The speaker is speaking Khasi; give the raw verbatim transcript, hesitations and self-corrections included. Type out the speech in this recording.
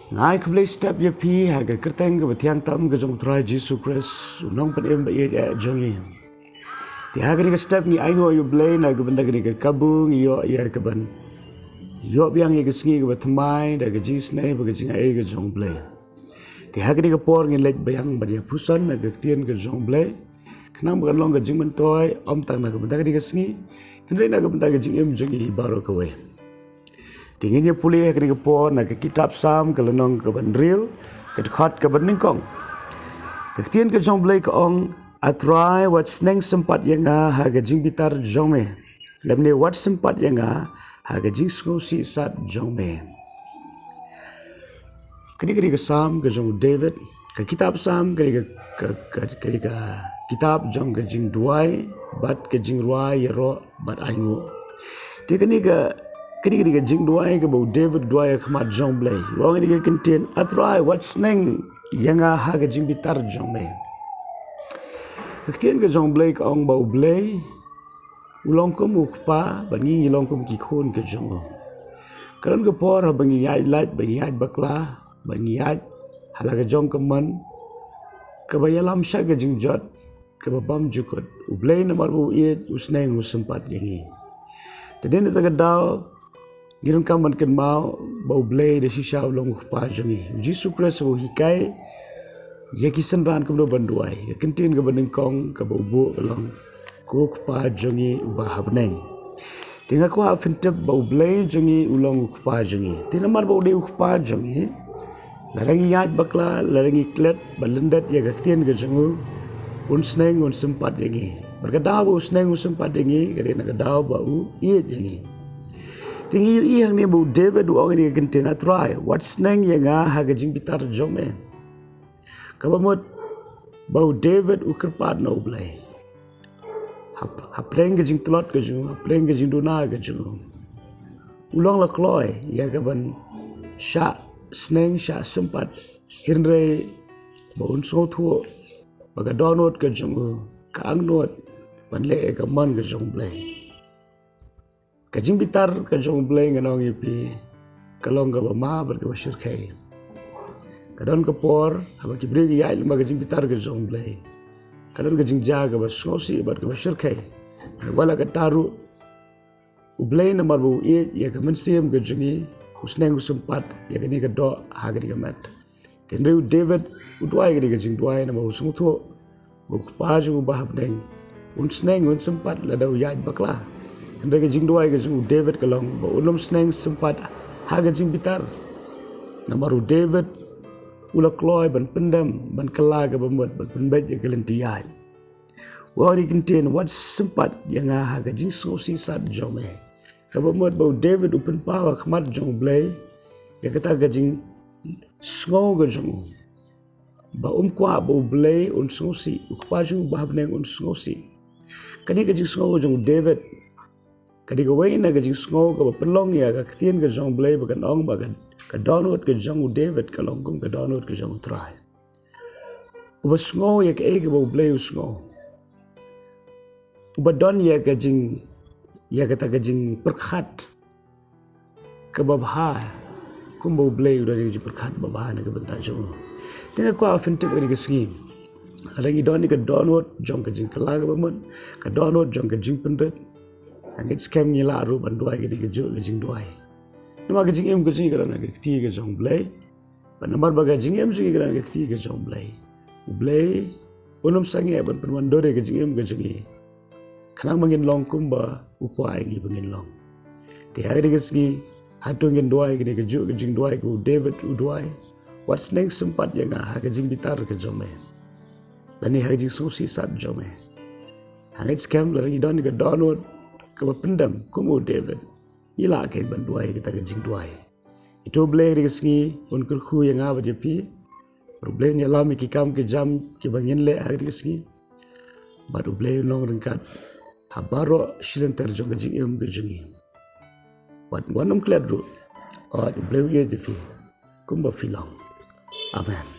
Nga ai khublei step ïa phi ha ka kyrteng kaba thiang tam ka jong u Trai Jisu Khrist, u nongpynim ba ïeit jong ngi. Te ha kane ka step ngi ainguh ïa u Blei na ka bynta kane ka kabu ngi ïoh ïa kaban ïoh biang ïa ka sngi kaba thymmai da ka jingisnei bad ka jingai ka jong u Blei. Te ha kane ka por ngin leit biang ban ïa pyrshang na ka ktien ka jong u Blei, khnang ba kan long ka jingmyntoi ym tang na ka bynta kane ka sngi, hynrei na ka bynta ka jingim jong ngi baroh kawei. Te ngin ïa pule ha kane ka por na ka kitab Salm ka lynnong kaba hynriew, ka dkhot kaba nyngkong. Ka ktien ka jong u Blei ka ong, A Trai, wat sneng sympat ïa nga ha ka jingbitar jong me, lymne wat sympat ïa nga ha ka jingsngewsih sat jong me. Kane ka dei ka Salm ka jong u David, ka kitab Salm ka dei ka, ka, ka, ka dei ka kitab jong ka jingduwai bad ka jingrwai ïaroh bad ainguh. Te kane ka, kane ka dei ka jingduwai kaba u David u duwai ha khmat jong u Blei. U ong ïa kane ka kyntien, A Trai, wat sneng ïa nga ha ka jingbitar jong me. Ka ktien ka jong u Blei ka ong ba u Blei u long kum u kpa bad ngi ngi long kum ki khun ka jong u. Ka don ka por haba ngi ïaid lait, ba ngi ïaid bakla, ba ngi ïaid ha la ka jong ka mon kaba ïalam sha ka jingjot kaba bymjukut. U Blei namar ba u ïeit u sneng u sympat ïa ngi. Te dei na kata ka daw ngi donkam ban kynmaw ba u Blei da shisha u long u kpa jong ngi. U Jisu Khrist u hikai ïa ki synran kumno ban duwai. Ka kyntien kaba nyngkong kaba u buh ka long, Ko Kpa jong ngi uba ha bneng. Te nga kwah phin tip ba u Blei jong ngi u long u kpa jong ngi. Te namar ba u dei u kpa jong ngi, lada ngi ïaid bakla, lada ngi klet bad lyndet ïa ka ktien ka jong u, un sneng un sympat ïa ngi. Bad ka daw ba u sneng un sympat ïa ngi ka dei na ka daw ba u ïeit ïa ngi. Te ngi ïohi hangne ba u David u ong ïa ka kyntien, A Trai, wat sneng ïa nga ha ka jingbitar jong me. Kaba mut ba u David u kyrpad na u Blei. Hap, hapdeng ka jingtlot ka jong u, hapdeng ka jingduna ka jong u, u long la kloi ïa kaban shah sneng shah sympat, hynrei ba un sngewthuh ba ka dohnud ka jong u ka angnud ban leh ïa ka mon ka jong u Blei. Ka jingbitar ka jong u Blei ngan ong ïa phi, ka long kaba ma bad kaba shyrkhei. Ka don ka por haba ki briew ki ïaid lyngba ka jingbitar ka jong u Blei, ka don ka jingjia kaba sngewsih bad kaba shyrkhei. Wat la katta ruh, u Blei namar ba u ïeit ïa ka mynsiem ka jong ngi, u sneng u sympat ïa kane ka doh ha kane ka met. Hynrei u David u duwai kane ka jingduwai namar u sngewthuh ba u Kpa jong u ba ha bneng un sneng un sympat lada u ïaid bakla. Hynrei ka jingduwai ka jong u David ka long ba un ym sneng sympat ha ka jingbitar. Namar u David u la kloi ban pyndem, ban kylla kaba mut, ban pynbeit ïa ka lynti ïaid. U ong ïa ka kyntien, wat sympat ïa nga ha ka jingsngewsih sat jong me. Kaba mut ba u David u pynpaw ha khmat jong u Blei ïa kata ka jingsngew ka jong u, ba um kwah ba u Blei un sngewsih, u Kpa jong u ba ha bneng un sngewsih. Kane ka jingsngew ka jong u David ka dei kawei na ka jingsngew kaba pynlong ïa ka ktien ka jong u Blei ba kan ong ba ka, ka dohnud ka jong u David ka long kum ka dohnud ka jong u Trai. Uba sngew ïa kaei kaba u Blei u sngew. Uba don ïa ka jing, ïa kata ka jingpyrkhat kaba bha, kumba u Blei u don ïa ka jingpyrkhat ba bha na ka bynta jong u. Te nga kwah phin tip ha kane ka sngi, lada ngi don ïa ka dohnud jong ka jingkylla kaba mut, ka dohnud jong ka jingpynrit, nga ngeit skhem ngi lah ruh ban duwai kane kajuh ka jingduwai. Namar ka jingim ka jong ngi ka don ha ka kti ka jong u Blei. Bad namar ba ka jingim jong ngi ka don ha ka kti ka jong u Blei, u Blei un ym sangeh ban pynwandur ïa ka jingim ka jong ngi, khnang ba ngin long kumba u kwah ïa ngi ba ngin long. Te ha kane ka sngi, hato ngin duwai kane kajuh ka jingduwai kaba u David u duwai, wat sneng sympat ïa nga ha ka jingbitar ka jong me, lane ha ka jingsngewsih sat jong me? Nga ngeit skhem lada ngi don ïa ka dohnud kaba pyndem kum u David, ngi lah keiñ ban duwai ïa kata ka jingduwai. Ïa to u Blei ha kane ka sngi un kyrkhu ïa nga bad ïa phi. Bad u Blei un ïalam ïa ki kam ki jam kiba ngin leh ha kane ka sngi. Bad u Blei un long ryngkat ha baroh shi lynter jong ka jingim ka jong ngi. Wat wat nym klet ruh. Wat u Blei u ïeit ïa phi kumba phi long. Amen.